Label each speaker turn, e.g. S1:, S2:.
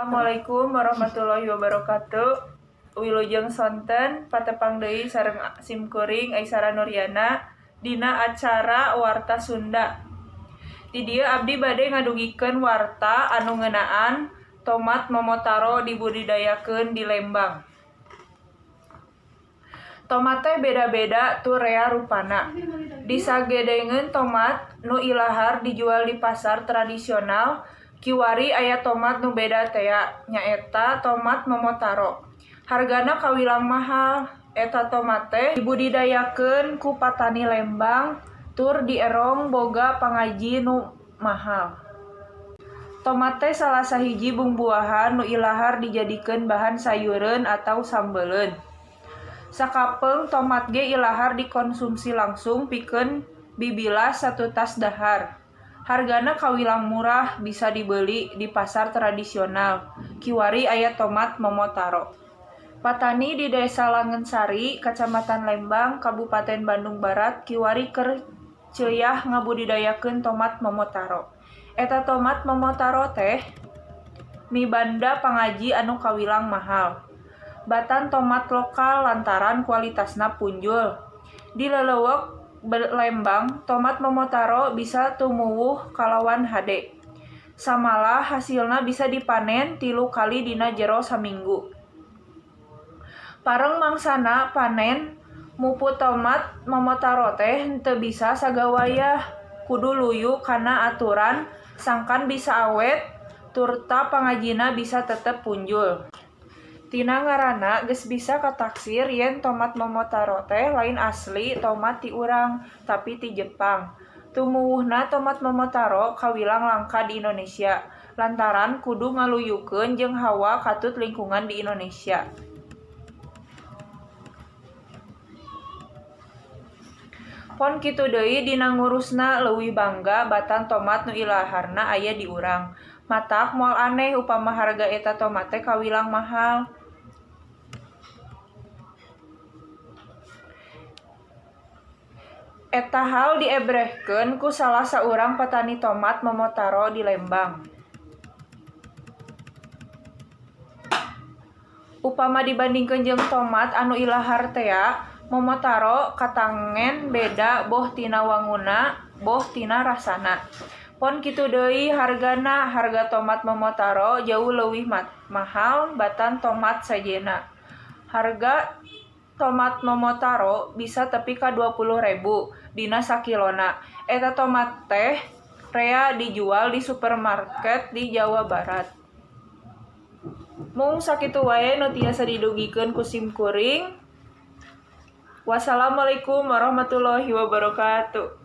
S1: Assalamualaikum warahmatullahi wabarakatuh. Wilujeng sonten, patepang deui sareng sim kuring Aisara Nuryana dina acara Warta Sunda. Di dieu abdi bade ngadugikeun warta anu ngeunaan tomat Momotaro dibudidayakeun di Lembang. Tomat teh beda-beda tur rea rupana. Disagedengeun tomat nu ilahar dijual di pasar tradisional, kiwari aya tomat nu beda tea, nyaeta tomat Momotaro. Hargana kawilang mahal. Eta tomat teh dibudidayakeun ku patani Lembang tur dierong boga pangaji nu mahal. Tomat teh salah sahiji bungbuahan nu ilahar dijadikeun bahan sayureun atawa sambeleun. Sakapeung tomat ge ilahar dikonsumsi langsung pikeun bibilas satutas dahar. Hargana kawilang murah, bisa dibeuli di pasar tradisional. Kiwari aya tomat Momotaro. Patani di Desa Langensari, Kacamatan Lembang, Kabupaten Bandung Barat kiwari keur ceuyah ngabudidayakeun tomat Momotaro. Eta tomat Momotaro teh mibanda pangaji anu kawilang mahal batan tomat lokal lantaran kualitasna punjul. Di lelewek Lembang, tomat Momotaro bisa tumuwuh kalawan hade. Samalah hasilna bisa dipanen 3 kali dina jero saminggu. Pareng mangsana panen muput tomat Momotaro teh henteu bisa sagawayah, kudu luyu kana aturan sangkan bisa awet turta pangajina bisa tetep punjul. Tina ngaranna geus bisa kataksir yen tomat Momotaro teh lain asli tomat ti urang, tapi ti Jepang. Tumuwuhna tomat Momotaro kawilang langka di Indonesia, lantaran kudu ngaluyukeun jeung hawa katut lingkungan di Indonesia. Pon kitu deui dina ngurusna leuwih bangga batan tomat nu ilaharna aya di urang. Matak moal aneh upama harga eta tomat teh kawilang mahal. Eta hal diebrehkeun ku salah saurang petani tomat Momotaro di Lembang. Upama dibandingkeun jeung tomat anu ilahar tea, Momotaro katangen beda boh tina wangunna boh tina rasana. Pon kitu deui hargana, harga tomat Momotaro jauh leuwih mahal batan tomat sejenna. Harga tomat Momotaro bisa tepi ka 20.000 dina sakilona. Eta tomat teh rea dijual di supermarket di Jawa Barat. Mung sakitu wae nu tiasa didugikeun ku sim kuring. Wassalamualaikum warahmatullahi wabarakatuh.